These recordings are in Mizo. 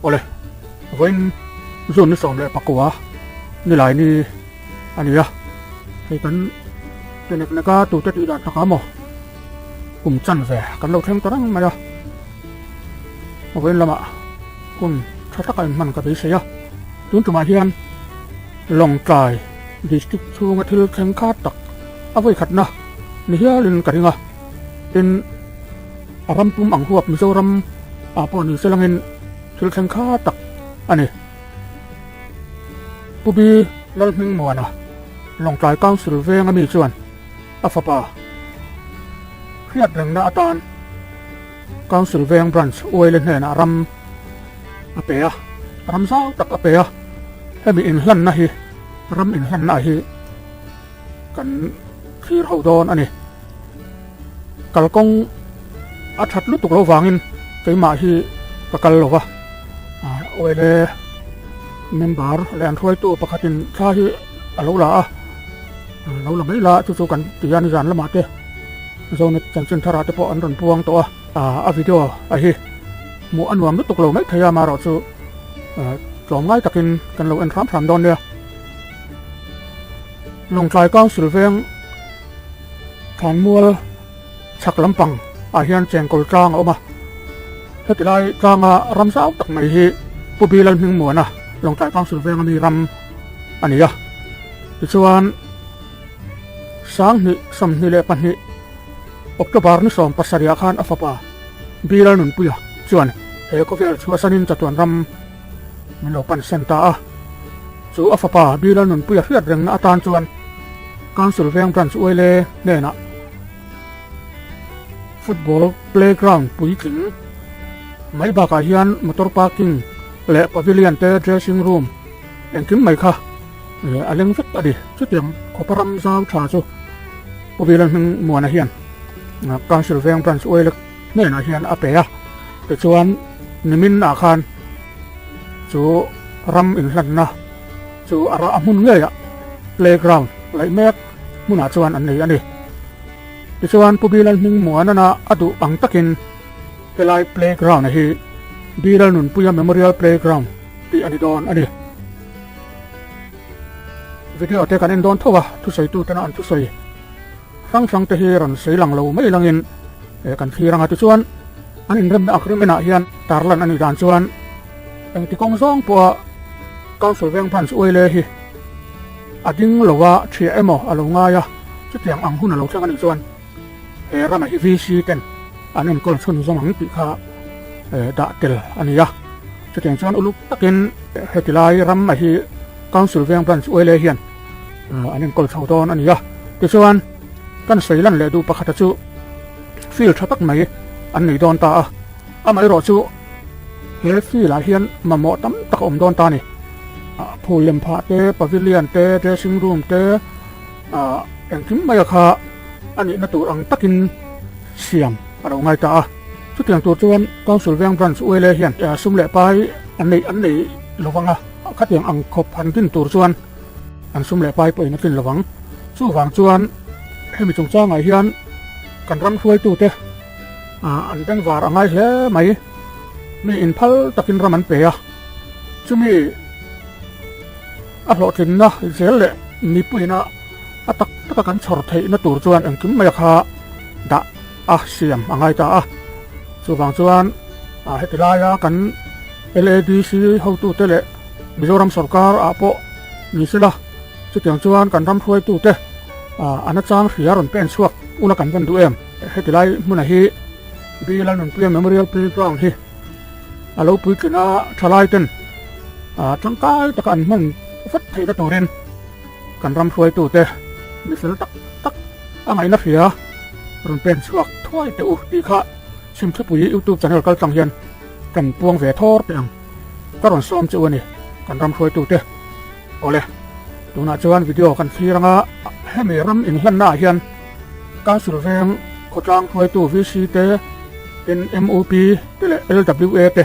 Awle, vawiin June ni 19 nilai ni a ni a, hei kan ti nek nek a, tute tih dan takah maw kum chanve kan lo thleng ta reng mai a, vawiin lamah hun tha taka inhman ka beisei a, tun tumah hian Lawngtlai District chhunga thil thleng khat tak a vawikhatna ni hialin ka ring a, tin a ram pum ang huap Mizoram ah pawh ni se langin thil thleng kha tak a ni. Pu Bi Lalhmingmuana, Lawngtlai Council venga mi chuan a fapa hriat rengna atan Council veng Branch Uaile hnenah ram a pe a, ram zau tak a pe a, hemi inhlanna hi ram inhlanna hi kan thlir ho dawn a ni. Kalkawng a that lutuk lo vangin keimah hi ka kal lo va, OLA member leh an hruaitu pakhatin thla hi a lo la a, lo la mai la chu chu kan ti a nizan lamah te Zonet chanchin tharah te pawh an rawn puang tawh a, a video a hi hmuh a nuam lutuk lo mai thei a amaherawhchu tlawmngai takin kan lo en hram hram dawn nia. Lawngtlai Council veng Thlanmual chhak lampang ah hian chengkawl tlang a awm a, heti lai tlanga ram zau tak mai hi Pu Bilal Hmingmuana Lawngtlai Council venga mi ram a ni a, tichuan 2022 October ni 17 ah khan a fapa Bilal Nunpuia chuan he khawvel chhuahsanin chatuan ram min lo pan sen ta a, chu a fapa Bilal Nunpuia hriat rengna atan chuan Council Veng Branch Uaile hnenah Football Playground puitling mai bakah hian motor parking leh pavilion te dressing room engkim mai kha a leng vek a ni. Chutiang khawpa ram zau tha chu Pu Bilal Hmingmuana hian Council Veng Branch Uaile hnenah hian a pe a, tichuan nimin ah khan chu ram inhlanna chu a rah a hmun ngeiah playground laih mek hmunah chuan an nei a ni. Tichuan Pu Bilal Hmingmuanana a duh ang takin helai playground hi Bilal Nunpuia Memorial Playground tih a ni dawn a ni. Video te kan en dawn tho a, thusawitu tena an thusawi hrang hrang te hi rawn sawi lang lo mai langin kan thlir anga tichuan an inremna agreement ah hian tarlan a nih dan chuan engti kawng zawng pawha Council Veng Branch Uaile hi a ding lo a thiah emaw a lo ngai a, chutiang ang hun a lo thleng a nih chuan he rama hi VC ten an enkawl chhun zawng ang tih kha dah tel a ni a, chutiang chuan uluk takin heti lai ram a hi Council Veng Branch Uaile hian an enkawl chho dawn a ni a, tichuan kan sawi lan leh duh pakhata chu field tha tak mai an nei dawn ta a, amaherawh chu he field ah hian mamawh tam tak a awm dawn ta a ni. Phul lem phah te, pavilion te, dressing room te engkim mai a kha a nihna tur ang takin siam a lo ngai ta a, chutiang tur chuan Council Veng Branch ULA hian sum leh pai an nei an nei lovang a, khatiang ang khawp han din tur chuan An sum leh pai pawhin a tlin lovang. Chuvang chuan hemi chungchangah hian kan ram hruaitute an bengvar a ngai hle mai. Mi inphal takin ram an pe a, chumi a hlawhtlinna zel leh mipuiina a tak taka kan chhawr theihna tur chuan engkim mai a kha dah a siam a ngai ta a. Chuvang chuan heti laia kan LADC hotute leh Mizoram sorkar ah pawh ni sela, chutiang chuan kan ram hruaitute a nachang hria rawn pen chhuak ula kan van duh em? Heti lai hmuna hi B Lalnunpuia Memorial Playground hi a lo puitlin a, thalai ten tangkai taka an hman vat theihna turin kan ram hruaitute mi fel tak tak a ngaihna hria rawn pen chhuak thuai teh u tih kha Chhimthupui YouTube channel kaltlang hian kan puang ve thawr teh ang. Ka rawn sawm chu a ni, kan ram hruaitute. Awle, tunah chuan video kan thlir anga hemi ram inhlanna ah hian Council veng khawtlang hruaitu VC te, tin MUP te leh LWA te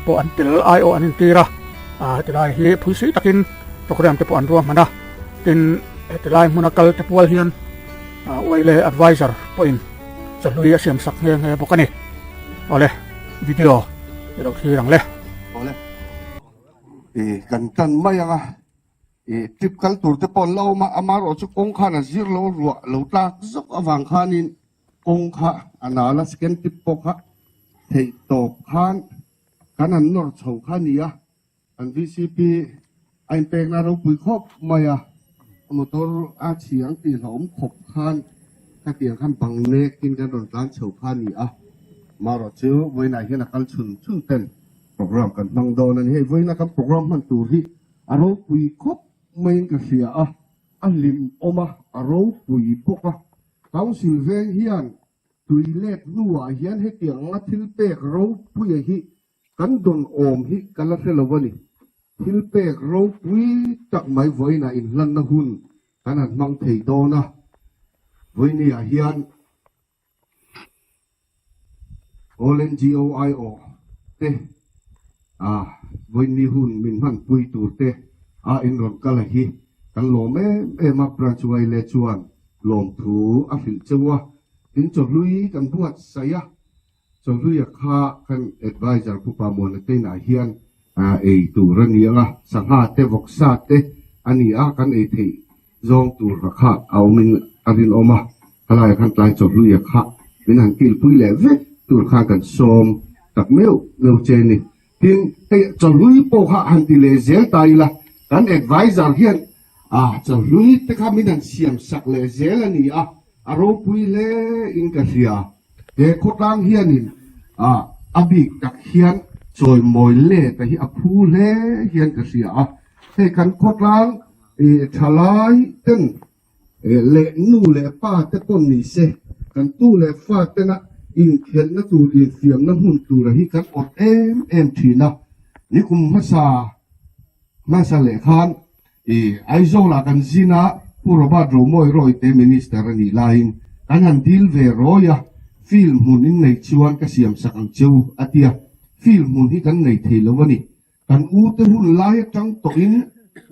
pawh an tel aiawh an intir a, heti lai hi phuisui takin program te pawh an ruahman a, tin heti lai hmuna kal te pual hian Uaile advisor pawhin chawhlui a siamsak nghe nghe bawk a ni. Awle, video i lo thlir ang le. Awle. Kan tan mai ang a, trip kal tur te pawh an la awm a, amaherawh chu kawng khan a zir lo ruah lo tlak zawk avang khanin kawng kha a nal a, second trip pawh kha theih tawp khan kan han nawr chho kha a ni a. Kan VCP a inpekna ropui khawp mai a, motor a chhi ang tih hlauhawm khawp khan khatiang khan bang nek in kan rawn tlan chho kha a ni a. Marawh chu vawiinah hian a kal chhun chhun ten program kan hmang dawn a ni. Hei vawiina kan program hman tur hi a ropui khawp maiin ka hria a, a hlimawm a, a ropui bawk a. Council veng hian tui let hnuah hian hetiang anga thil pek ropuia hi Kan dawn awm hi ka la hre lo a ni. Thil pek ropui tak mai vawiinah inhlanna hun kan han hmang thei dawn a. Vawiiniah hian All NGO aiawh te vawiinni hun min hmanpui tur te a inrawn kal a hi kan lawm em em a, Branch Waile chuan lawmthu a hrilh cheu a, tin chawhlui kan buatsaih a. Chawhluia kha kan adviser Pu Pamuana te inah hian ei tur a ni ang a, sangha te, vawksa te a ni a, kan ei theih zawng tur kha a awmin a rinawm a, khalaiah khan tlai chawhluia kha min han kilpui leh vek tur khan kan sawm tak meuh meuh che a ni. Tin, hei chawhlui pawh kha han ti leh zel ta ila, kan adviser hian chawhlui te kha min han siam sak leh zel a ni a, a ropui hle in ka hria. He khawtlang hianin a bik tak hian chawimawi let a hi a phu hle hian ka hria a, hei kan khawtlang thalai ten leh nu leh pa te pawn ni se kan tu leh fa tena inkhelhna tur infiamna hmun tura hi kan awt em em thin a, nikum hmasa hmasa leh khan I Aizawlah kan zin a, Pu Robert Romawi Rawite Minister a nih laiin kan han dil ve rawi a, field hmun in nei chuan ka siam sak ang che u a ti a, field hmun hi kan nei thei lo a ni. Kan u te hun lai atang tawhin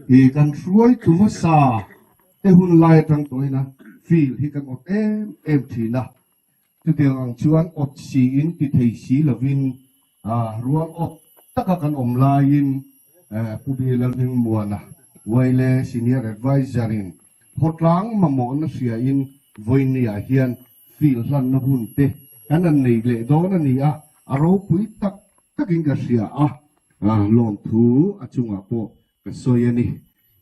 i kan hruaitu hmasa te hun lai atang tawhin a field hi kan awt em em thin a, Chutiang ang chuan awt siin ti thei si lovin rual awt taka kan awm laiin Pu Bi Lalhmingmuana, Waile Senior Adviser-in khawtlang mamawhna hriain vawinia hian field hlanna hun te kan han nei leh dawn a ni a, a ropui tak takin ka hria a, lawmthu a chungah pawh ka sawi a ni.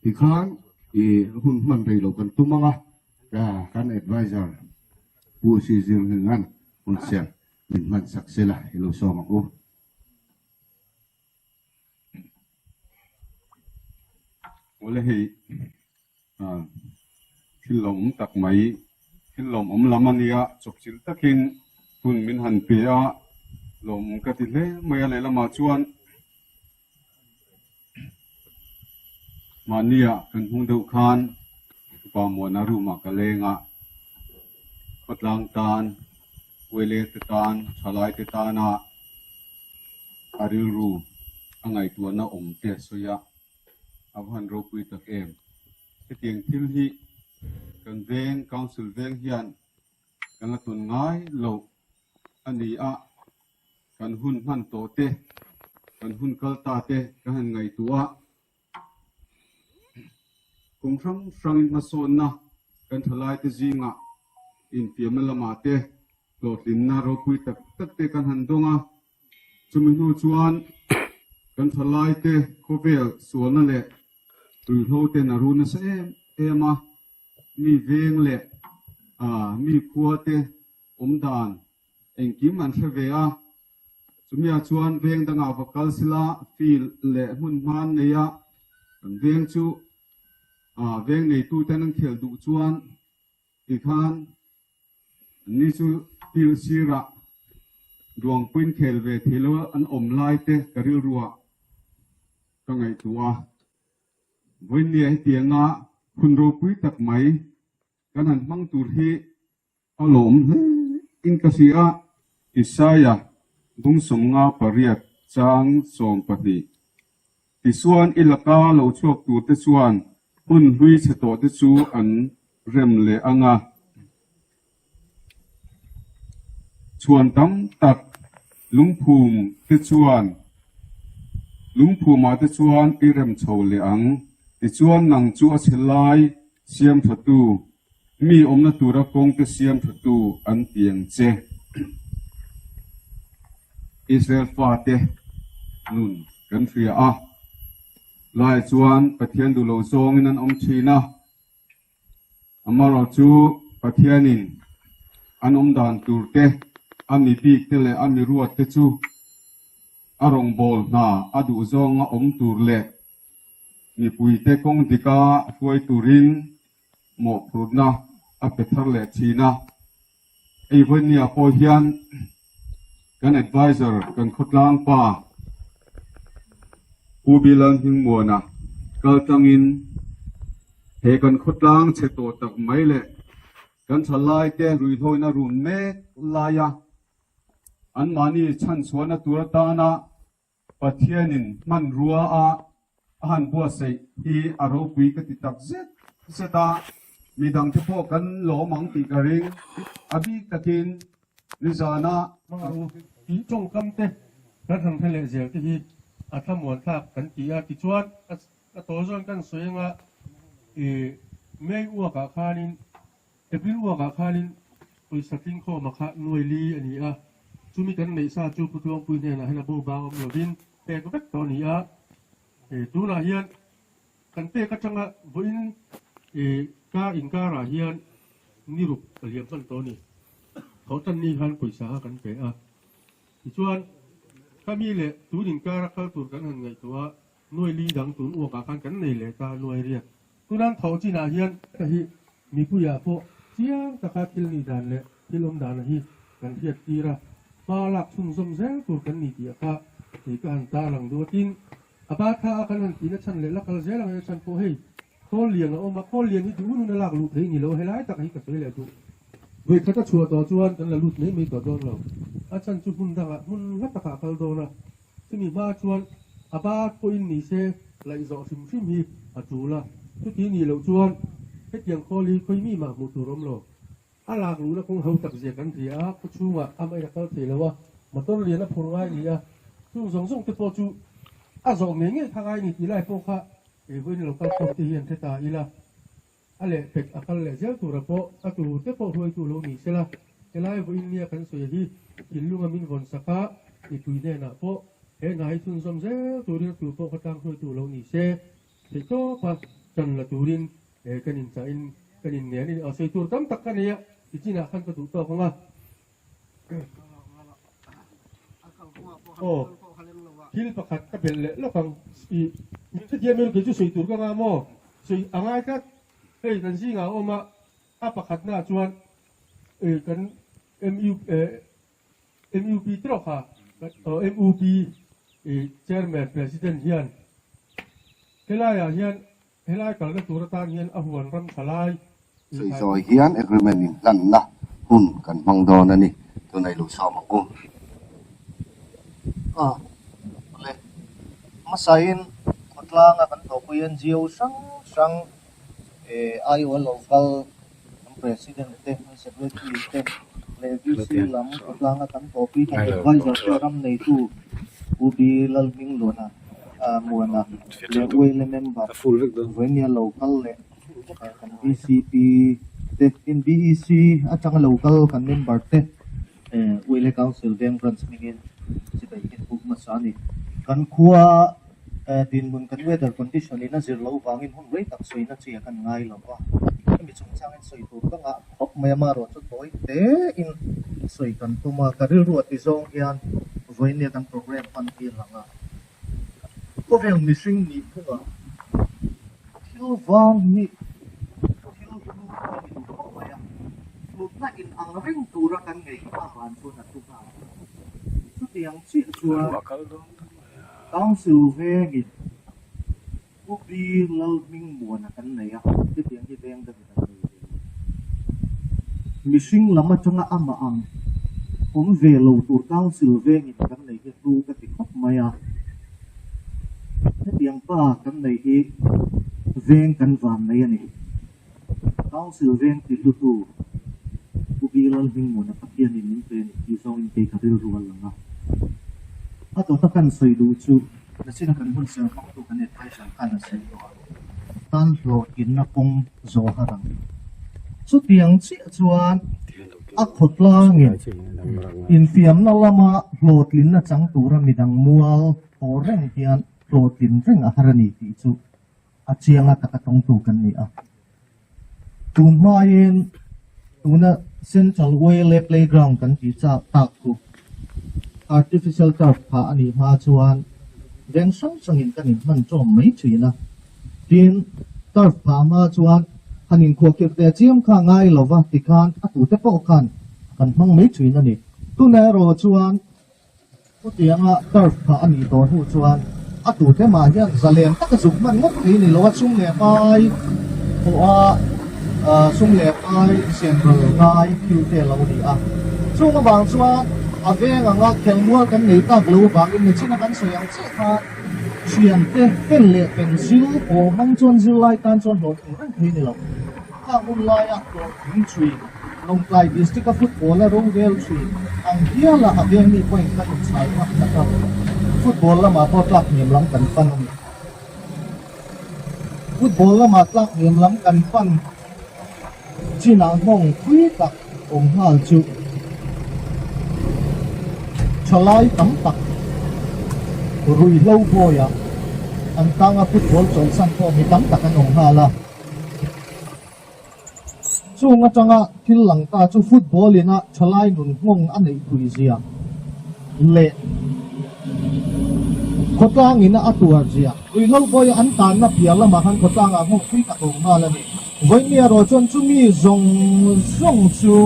Tikhan i hun hman rei lo kan tum ang a, kan adviser Pu Si Zir Hminga'n hun siam min hman sak sela i lo sawm ang u. Awle hei thil lawmawm tak mai, thil lawmawm lam a nia, chawpchilh takin hun min han pe a, lawmawm ka ti hle mai a lehlamah chuan. Mahnia kan hmung deuh khan Upa Muana room ah ka leng a, khawtlang tan, Uele te tan, thalai te tana a rilru a ngaihtuahna awm te a sawi a, a va han ropui tak em. Hetiang thil hi kan veng, Council veng hian kan la tawn ngai loh a ni a. Kan hun hman tawh te, kan hun kal ta te ka han ngaihtuah a, kum hrang hrangin hmasawnna kan thalaite zingah infiamna lamah te hlawhtlinna ropui tak tak te kan han dawng a, chumi hnu chuan kan thalaite khawvel sualna leh tuihlo ten a ru nasa em em a, mi veng leh mi khua te awm dan Engkim an hre ve a, chumia chuan veng dangah va kal sila field leh hmun hma an nei a, kan veng chu veng neituten an khel duh chuan tikhan anni chu field sirah ruangpuiin khel ve thei lo an awm lai te ka rilruah ka ngaihtuah a. Vawiinnia hetianga hun ropui tak mai kan han hmang tur hi A lawm hle in ka hria. Isaia bung 58 chang 12 Tichuan i laka lo chhuak turte chuan hun hlui chhe tawhte chu an rem leh ang a. Chhuan tam tak lungphum te chuan. Lungphumah te chuan i rem chho leh ang. Tichuan nang chu a chhe lai siam thatu, mi awmna tura kawngte siam thatu an ti ang che. Israel fate nun kan hria a, laiah chuan Pathian duh loh zawngin an awm thin a. Amaherawhchu Pathianin an awm dan tur te, a mi bik te leh a mi ruat te chu a rawngbâwl hna a duh zawnga awm tur leh mipuite kawng dika hruai turin mawhphurhna a pe thar leh thin a. Hei vawinia pawh hian kan advisor kan khawtlang pa Pu Bilan Hmingmuana kal tangin he kan khawtlang chhe tawh tak mai leh kan thalaite ruihhlawina run mek laia anmahni chhanchhuahna tur atana Pathianin hmanrua a a han buatsaih hi a ropui ka ti tak zet zet a, midangte pawh kan lawm ang tih ka ring. A bik takin nizana. Hmangaih u tih tawngkam te kan han hre leh zel te hi a thlamuan thlak kan ti a, tichuan a tawl zawn kan sawi anga ih May uakah khanin April uakah khanin pawisa tlingkhawma kha nuai li a ni a, chumi kan neih sa chu Pu Tluangpui hnenah hian a bo bang awm lovin pek vek tawh a ni a. Tunah hian kan pek atanga vawiin kar inkarah hian ni ruk a liam hman tawh a ni. Thawhtanni khan pawisa kha kan pe a, tichuan khami leh tun inkara kal tur kan han ngaihtuah a, Nuai li dang tun uakah khan kan nei leh ta nuai riat. Tunan tho chinah hian ka hi mipuiah pawh chiang taka thil nih dan leh thil awm dana hi kan hriat tir a, hma lak chhunzawm zel tur kan ni tih a kha hei ka han tar ang duh atin a ba tha a kan han tihna chhan leh la kal zel ang e chhan pawh hei khawl lian a awm a, khawl lian hi duh hun hun a lak luh thei ni lo helai tak hi ka sawi leh duh. Vawikhat a chhuah tawh chuan kan la lut mai mai tawh dawn lo, a chhan chu hmun dangah hmun hla takah a kal dawn a. Chumi hma chuan a bat pawhin ni se laih zawh hrim hrim hi a tul a, chuti nih loh chuan hetiang khawl hi khawi mi mah hmuh tur awm lo. A lak luhna kawng ho tak zia kan hria a, khaw chhungah a mah in a kal thei lo a, motor lian a phur ngai ni a, chung zawng zawng te pawh chu a zawh ngei ngei kha ngai ni tih lai pawh kha vawiin lo kal khawm te hi an hre ta ila. A lehpek a kal leh zel tura pawh a tur te pawh hruaitu lo ni sela, helai vawiin nia kan sawi hi thinlunga min vawn sak a, mipui hnenah pawh he hna hi chhunzawm zel turin a tur pawh khawtlang hruaitu lo ni se, theihtawpa tan la turin kan inchahin kan inngen a ni. Aw sawi tur tam tak ka nei a, tichinah khan ka duh tawk ang a. Aw, thil pakhat ka belh leh lawk ang. I min hrethiam emaw kei chu sawi tur ka nga maw? Sawi a ngai tlat. Hei kan zingah a awm a, a pakhatnaah chuan kan MU MUP trawk kha MUP chairman president hian helaiah hian Helai kalna tur atan hian a huan ram tha lai Sawi zawi hian agreement in hlanna hun kan hmang dawn a ni. Tunah i lo sawm ang u. A le hmasain khawtlanga kan thawhpui NGO hrang hrang aiawh a lo kal kan President te, kan Secretary te leh VC lam khawtlanga kan thawhpui kan Advisor te ram neitu Pu B Lalhmingluana Muana leh Uaile member Vawinia lo kal leh kan VCP te tin BEC atanga lo kal kan member te Uaile Council Veng Branch hmingin chibai hi an buk hmasa a ni. Kan khua dinhmun kan weather condition in a zir loh vangin hun rei tak sawina chi a kan ngai lo va, hemi chungchangin sawi tur ka ngah khawp mai a, amaherawh chu tawi tein sawi kan tum a, ka rilru a ti zawng hian vawinia kan program hman hi a lang a. Khawvel mihring nih phungah thil vang hi thil hlu a ni duh khawp mai a, hlutna in ang reng tura kan ngaih avang chuan a hlu nghal a. Chutiang chiah chuan Council vengin Pu B Lalhmingmuana kan nei a, hetiang hi veng dangin an nei ve lo. Mihring lam atanga amah ang awm ve lo tur Council vengin kan nei hi hlu ka ti khawp mai a. Hetiang pa kan nei hi veng kan van nei a ni. Council veng ti hlutu Pu B Lalhmingmuana Pathianin min pe a ni tih zawngin kei ka rilru a lang a. A dawta kan sawi duh chu. Nachina kan hun ser hmangtu kan advisor khan a sawi tawh a, tan hlawhtlinna kawng zawh har ang. Chutiang chiah chuan a khawtlangin infiamna lama hlawhtlinna chang tura midang mual thaw reng hian hlawhtlin reng a har a ni tih chu a chianga taka tawngtu kan ni a. Tun hmain tuna Central Wale Playground kan tih chak tak chu artificial turf phah a nih hma chuan veng hrang hrangin kan inhman ṭawm mai ṭhin a. Tin, turf phah hma chuan han inkhuahkhirh ve chiam kha ngai lova tikhan a tute pawh khan kan hmang mai ṭhin a ni. Tunah erawh chuan Chutianga turf phah a nih tawh hnu chuan a tute mah hian zalen taka zuk hman ngawt thei ni lo a, sum leh pai pawha sum leh pai senral ngai thil te a lo ni a. Chung avang chuan a veng anga khelmual kan nei tak lo avangin nichina kan sawi ang chiah khan thiante pen leh pencil aw hmang chuan zirlai tan chuan hlawhtling reng thei ni lo. Khang hun laia hlawhtling thui Lawngtlai District-a football-a rorel thui ang hiala a veng mi pawhin kan inchhai vak tak a, football lamah pawh tlak hniam lam kan pan a ni. Football lamah tlak hniam lam kan pan chinah nghawng thui tak awm nghal chu thalai tam tak ruihhlo bawiah an tanga football chawlhsan pawh mi tam tak an awm nghal a. Chung atanga thil lang ta chu football ina thalai nun nghawng a neih pui zia leh khawtlang ina a tuar zia. Ruihhlo bawi an tanna piah lamah khan khawtlangah nghawng thui tak a awm nghal a ni. Vawinia erawh chuan chumi zawng zawng chu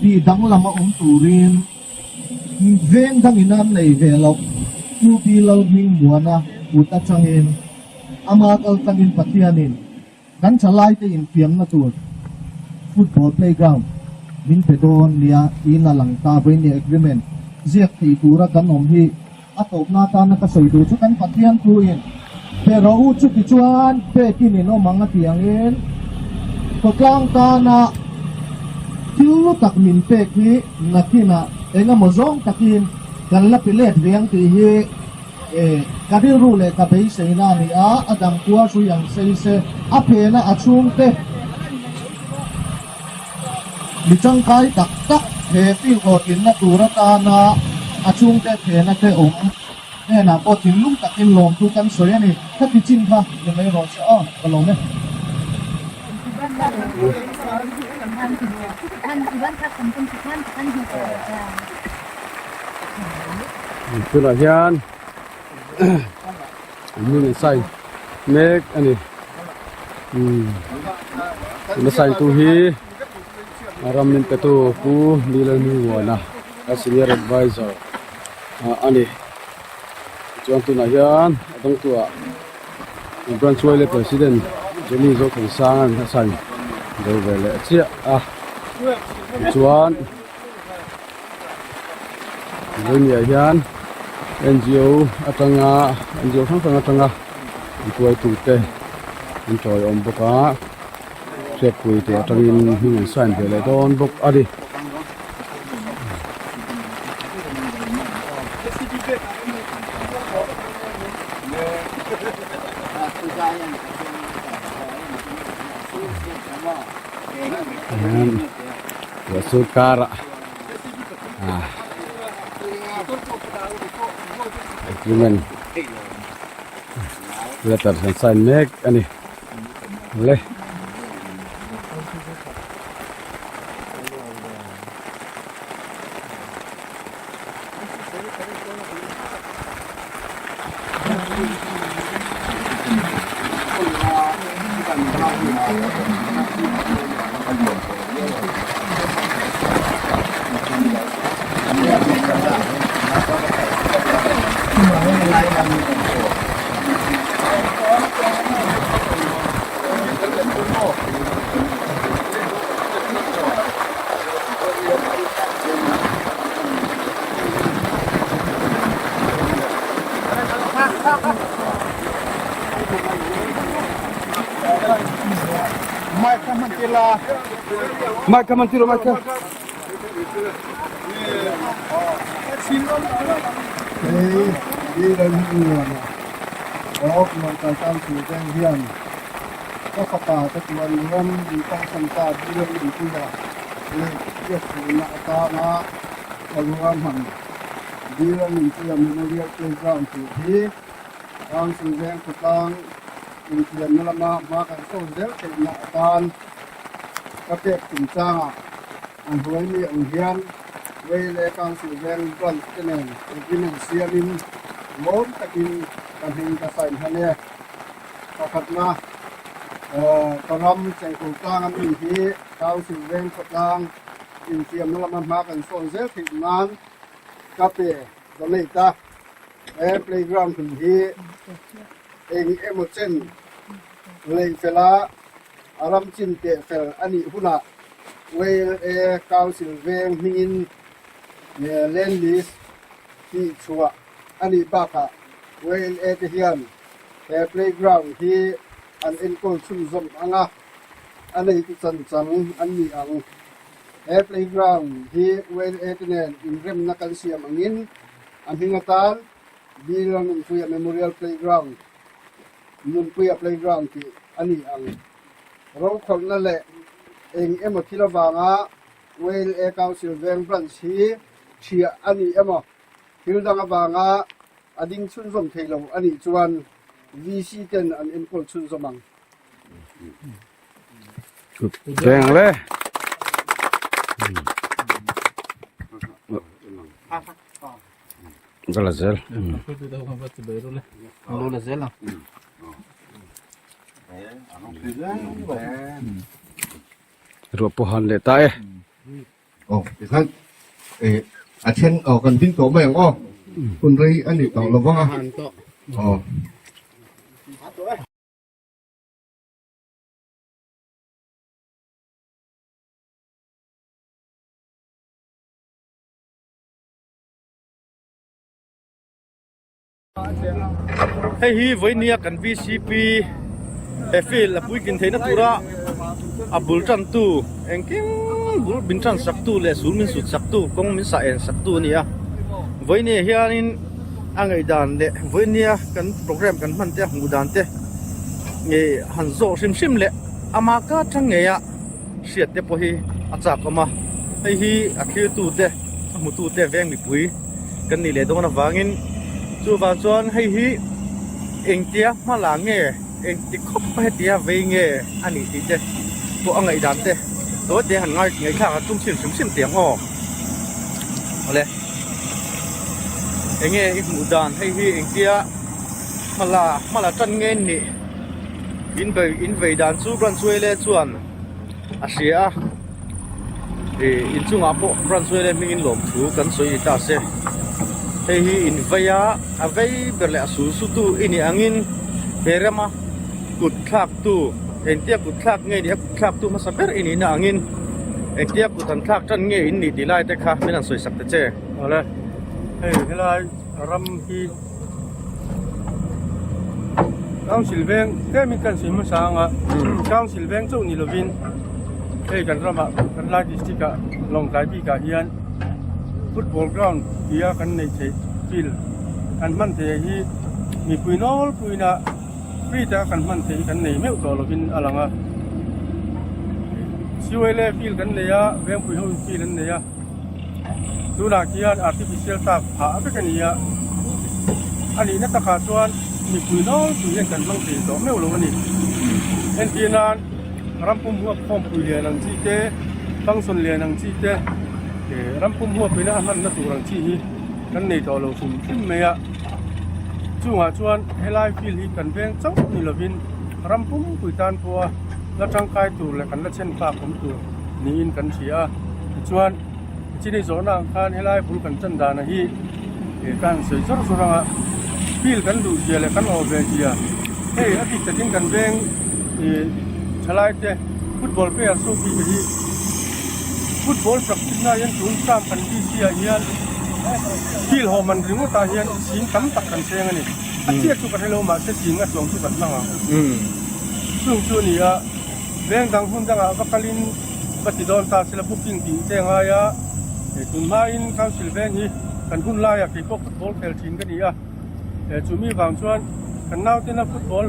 tih danglam a awm turin veng dangin an nei ve loh. Pu Pi Lalhmingmuana kut atangin ama kal tlangin Pathianin Kan thalaite infiamna tur football playground min pe dawn nia tiin a lang ta. Vawinia agreement ziak thei tura kan awm hi a tawpna atana ka sawi duh chu kan Pathian thuin pe rawh u chuti chuan pekin in awm ang a tih angin khawtlang tana thil lu tak min pek hi nakinah engemaw zawng takin kan la pe let ve ang tih hi E, ka rilru leh ka beiseina a ni a, a dang kua hrui ang sei se, a phena a chhungte mi tangkai tak tak he field hlawhtlinna tur atana a chhungte phena te awm hnenah pawh thinlung takin lawmthu kan sawi a ni. Khati chin kha ni mai rawh se aw, ka lawm e. Tunah hian hming an sign mek a ni tuna sign tu hi ram min pe tu Pu Nilalhmingmuana a senior advisor a ni tichuan tunah hian a dawngtu ah branch yla president Jenny Zothansanga a sign zo ve leh chiah a tichuan. Vawinia hian NGO atanga NGO hrang hrang atanga intuaitute an tawiawm bawk a hriatpui te atangin hming an sign ve leh dawn bawk a ni. Sawrkar ah agreement letter an sign mek a ni le. Mike man tiro Mike. Hey. Bilalhmungliana of Lawngtlai Council Veng hian ka fapa te chuan ram min kalsan ta Bilalhmunpuia leh biakchhunna atana ka ruahman Bilalhmunpuia Memorial Playground tur hi Council Veng khawtlang infiamna lama hma kan sawn zel theihna atan ka pek chungchangah a hnuai mi ang hian Railway Council Veng Branch te nen agreement siamin lawm takin ka hming ka sign hman e. Pakhatna, ka ram Chengkawl tlang a mi hi Council Veng khawtlang infiamna lama hma kan sawn zel theih nan ka pe donate a. He playground hlui hi eng emaw chen lei fela a ram chin teh fel a nih hunah YLA Council veng hmingin land list tih chhuah a nih bakah YLA te hian he playground hi an enkawl chhunzawm ang a, a neitu chanchang an ni ang. He playground hi YLA te nen inremna kan siam angin a hming atan Bill Nunpuia Memorial Playground Nunpuia Playground tih a ni ang. Rokhawlhna leh eng emaw thil avanga YLA Council Veng Branch hi ṭhiah a ni emaw, thil dang avanga a ding chhunzawm thei lo a nih chuan VC ten an enkawl chhunzawm ang. Reng le. Ka la zel. Ruah pawh han leh ta e. Aw tikhan eh a then aw kan ding tawh mai ang aw. Hun rei a ni tawh lovang a. Aw. Hei hi vawinia kan VCP he field a puitlin theihna tura a bul tantu engkim bul min tan sak tu leh sul min sut sak tu kawng min sah en sak tu a ni a vawinia hianin a ngaihdan leh vawinia kan program kan hman te a hmuh dan te nge han zawh hrim hrim leh ama ka tang ngei a. Hriat te pawh hi a chak awm a, hei hi a thlir tu te a hmu tu te veng mipui kan nih leh dawn avangin chuvang chuan hei hi engtia hma la nge engti khawp hetia vei nge a nih tih te pawh a ngaihdan te tawi te han ngai ngaihthlak a tum chhin hrim hrim tih ang aw. Awle enge i hmuh dan hei hi engtia hma la hma la tan nge nih in vei in vei dan chu branch uaile chuan. a hria a ih inchungah pawh branch vela hmingin lawmthu kan sawi ni ta se hei hi in vei a a vei ber leh a sul su tu i nih angin he rama kut thlak tu engtia kut thlak nge nih a kut thlak tu hmasa ber i nihna angin engtia kut han thlak tan nge in nih tih lai te kha min han sawi sak ta che. Awle hei helai ram hi Council veng tlemin kan sawi hmasa ang a, Council veng chauh ni lovin hei kan ramah kan lai district ah Lawngtlai bikah hian football ground tia kan neih theih field kan hman theih hi mipui nawlpuina free taka kan hman theih hi kan nei meuh tawh lovin a lang a. CYLA field kan nei a, Vengpui ho in field an nei a. Tunah khian artificial tak phah vek a ni a, a nihna takah chuan mipui nawlpui hian kan hmang thei tawh meuh lo a ni. Entir nan ram pum huap khawmpui lian ang chi te, function lian ang chi te, ram pum huapina a hmanna tur ang chi hi kan nei tawh lo hrim hrim mai a. Chungah chuan helai field hi kan veng chauh ni lovin ram pumpui tan pawha la tangkai tur leh kan la chhen fak awm tur niin kan hria a. Tichuan, chini zawhna ang khan helai bul kan chan dana hi ka han sawi zawr zawr ang a, field kan duh zia leh kan awh ve zia hei a bik takin kan veng ih thalai te football player so bik hi football practice na hian tun term kan VC ah hian field haw man ringawt ah hian sing tam tak kan seng a ni. A chiah chu ka hrelo mahse sing a chuang chu kan hmang ang. Chung chu a ni a, veng dang hmun dangah va kalin Va ti dawn ta sila booking tih te a ngai a, tun hmain Council veng hi kan hun laiah keipawh football khel thin ka ni a. Chumi vang chuan kan nautena football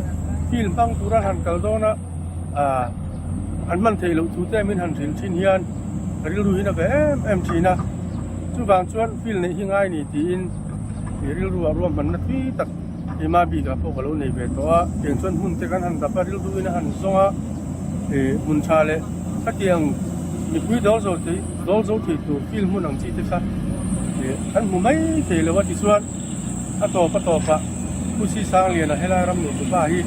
field hmang tura han kal dawn a, an hman theih loh thu te min han hrilh thin hian ka rilru hi na ve em em thin a. Chuvang chuan field neih hi ngai ni tiin rilru ah ruahmanna tui tak keimah bikah pawh ka lo nei ve tawh a. Tiang chuan hmun te kan han dap a, rilru in a han zawng a, hmun tha leh khatiang mipui dawl zo thei dawl zo thei tur field hmun ang chi te kha kan hmu mai thei lo a tichuan A tawp a tawpah Pu Sisangliana helai ram nutu pa hi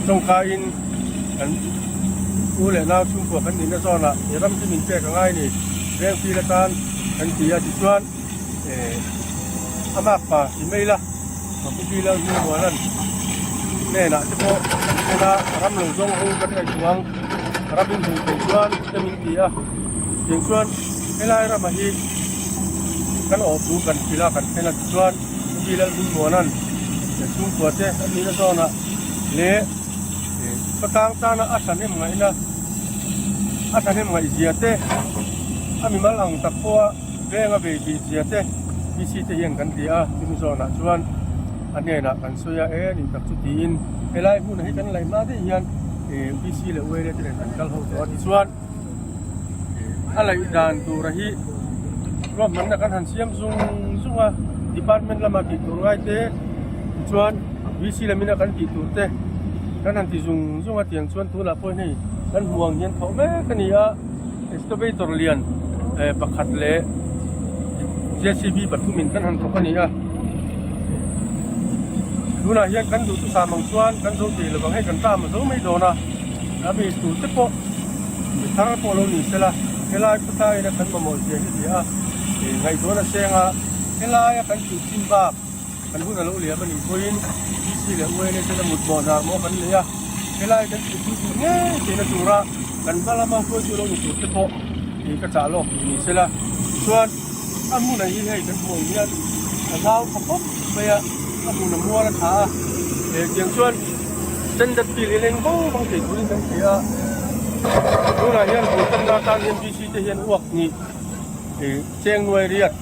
tawngkaiin kan u leh nau chhungkua kan nihna zawnah he ram hi min pek a ngai ni, Vengfil atan kan ti a tichuan a mak pa ti mai la Pu Bilal Hmingmuana'n hnenah te pawh kan thlen a, ram lo zawng ho kan ngaihtuah ang, ram in hmuh theih chuan te min ti a, tiang chuan helai ramah hi Kan awh thu kan hrilh a, kan thlen a tichuan Pi Lalhunmuana'n chhungkua te an nihna zawnah leh khawtlang tana a thahnem ngaihna a thahnem ngaihzia te, a mimal ang tak pawha veng a bei bih zia te PC te hian kan hria a, chumi zawnah chuan a hnenah kan sawi a, e nih tak chu tiin helai hmunah hi kan laih hma daih hian PC leh Uaile te nen kan kal ho tawh a tichuan. A laih dan tura hi ruahmanna kan han siam zung zung a, department lama tih tur ngai te tichuan VC lamina kan tih tur te kan han ti zung zung a tiang chuan tunah pawh hei kan hmu ang hian thawh mek a ni a, excavator lian eh pakhat leh JCB pathumin kan han thawk a ni a, tunah hian kan duhthusam ang chuan kan zo thei lovang hei kan ṭam a zo mai dawn a, a mi tur te pawh. Mi thar pawh lo ni sela, helai khawtlaiin a kan mamawh zia hi hria a, ngaihtuahna seng a, helaia kan tih chin bak kan hun a lo liam a nih pawhin PC leh UNA ten a mut mawh hnar maw kan nei a, helai kan tih pui tur ngei theihna tura kan hma lama hruaitu lo ni tur te pawh ka chah lawk tih ni sela, chuan a hmunah hi hei kan hmuh ang hian a zau tha khawp mai a, a hmun a mual a tha a, tiang chuan. Standard field hi leng vang vang thei turin kan hria a, tunah hian bul tanna atan hian VC te hian uak hnih ih cheng nuai riat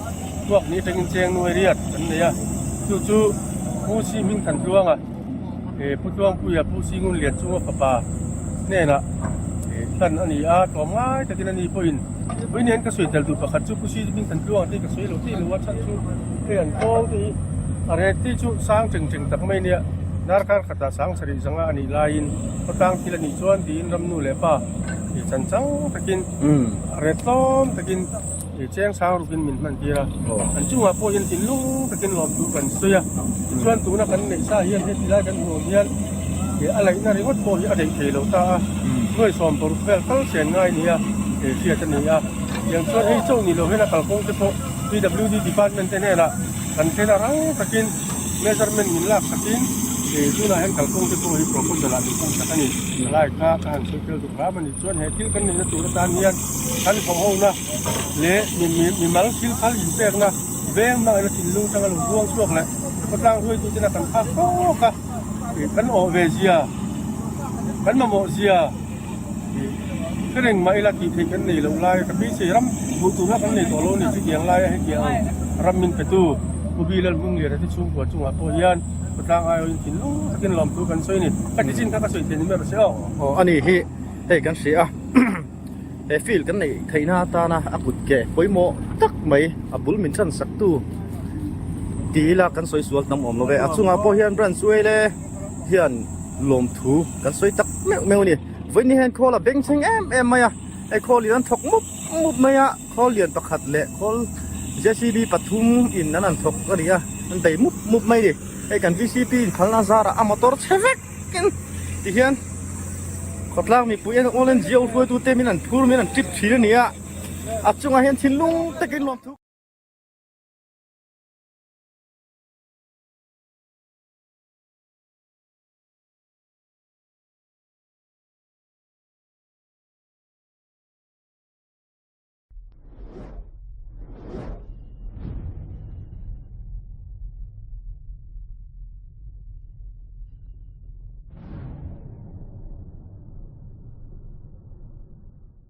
uak hnih atangin cheng nuai riat kan nei a, chu chu Pu Si Hming Than Tluanga ih Pu Tluangpuia Pu Si Ngun Lian chunga fapa hnenah ih hlan a ni a, tlawm ngai takin a ni pawhin vawiin hian ka sawi tel tur pakhat chu Pu Si Hming Than Tluanga te hi ka sawi lo tih lo a chhan chu hei an kawng te hi a ret te chu sang cheng cheng tak mai a nia. Darkar khatah sang sarih zanga a nih laiin khawtlang thil a nih chuan tiin ram nu leh pa ih chan chang takin ret tlawm takin ih cheng sang rukin min hman tir a. An chungah pawh hian thinlung takin lawmtu kan sawi a. Tichuan tuna kan neih sa hian heti lai kan hmuh ang hian ih a laihna ringawt pawh hi a daih thei lo ta a. Nuai 16 vel tal chen ngai nia ih hriat a ni a. Tiang chuan hei chauh ni lo hian a kalkawng te pawh PWD department te hnenah kan thlen a rang takin Measurement min lak khatin ih tunah hian kalkawng te pawh hi proposal ah min hmuh sak a ni. Lai kha ka han sawi tel duk hram a ni. Chuan he thil kan neihna tur atan hian kan thawhhona leh mimal thil phal inpekna veng hmangaihna thinlung atanga lo buang chhuak leh khawtlang hruaitute na kan phak tawk a, ih kan awh ve zia, kan mamawh zia ih ka reng mah ila tih theih kan nei loh lai ka beisei ram hmuh tur kha kan nei tawh lo a ni. Chutiang laia hetiang ang ram min petu Pu Bi Lalhmungliana te chhungkua chungah pawh hian khawtlang aiawhin thinlung takin lawmthu kan sawi a ni. Ka ti chin kha ka sawi thei ni mai rawh se aw. Aw a ni hi hei kan hria a, he field kan neih theihna atana a kut ke pawimawh tak mai a bul min tan sak tu ti ila kan sawi sual tam awm lo ve. A chungah pawh hian branch uaile hian lawmthu kan sawi tak meuh meuh a ni. Vawiin hian khawl a bengchheng em em mai a, hei khawl in an thawk mup mup mai a. Khawl lian pakhat leh khawl JCB pathum in an an thawk a ni a, an bei mup mup mai a ni. Hei kan VCP in phalna zarah a motor chhe vek in ti hian khawtlang mipui en all NGO hruaitute min an phur min an trip thin a ni a, a chungah hian thinlung takin lawmthu.